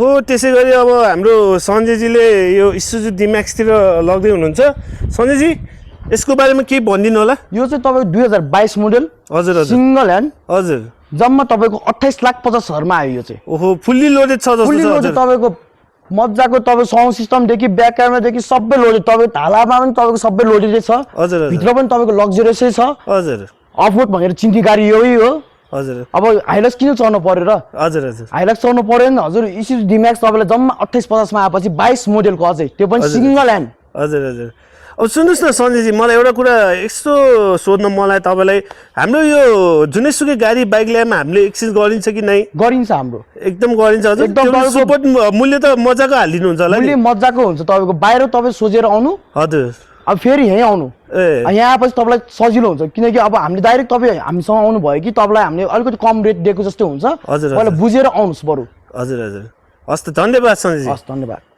हो त्यसै गरी अब हाम्रो सञ्जयजीले यो इस्युजु डिम्याक्सतिर लग्दै हुनुहुन्छ सञ्जयजी यसको बारेमा केही भनिदिनु होला यो चाहिँ तपाईँको 2022 मोडल हजुर हजुर सिंगल ह्यान्ड हजुर जम्मा तपाईँको 28,50,000 मा आयो यो चाहिँ ओहो फुल्ली लोडेड छ जस्तो फुल्ली छ लोडेड तपाईँको मजाको तपाईँ साउन्ड सिस्टमदेखि ब्याक क्यामेरादेखि सबै लोडेड तपाईँको थालामा पनि तपाईँको सबै लोडेडै छ हजुर भित्र पनि तपाईँको लग्जरियसै छ हजुर अफरोड भनेर चिन्ती गाडी यही हो हजुर अब हाइलक्स किन चढ्नु पर्यो र हजुर हजुर हाइलक्स चढ्नु पर्यो नि हजुर इस्युजु डिम्याक्स तपाईँलाई जम्मा 28,50 मा आएपछि 22 मोडलको अझै त्यो पनि सिंगल ह्यान्ड हजुर हजुर अब सुन्नुहोस् न सञ्जयजी मलाई एउटा कुरा यस्तो सोध्न मलाई तपाईँलाई हाम्रो यो जुनैसुकै गाडी बाइक ल्याएमा हामीले एक्सचेन्ज गरिन्छ कि नै गरिन्छ हाम्रो एकदम गरिन्छ हजुर एकदम सपोर्ट मूल्य त मजाको हालिदिनुहुन्छ होला मूल्य मजाको हुन्छ तपाईँको बाहिर तपाईँ सोचेर आउनु हजुर अब फेरि यहीँ आउनु ए यहाँ आएपछि तपाईँलाई सजिलो हुन्छ किनकि अब हामीले डाइरेक्ट तपाईँ हामीसँग आउनु भयो कि तपाईँलाई हामीले अलिकति कम रेट दिएको जस्तो हुन्छ हजुर तपाईँलाई बुझेर आउनुहोस् बरु हजुर हजुर हस् त धन्यवाद सञ्जयजी हस् धन्यवाद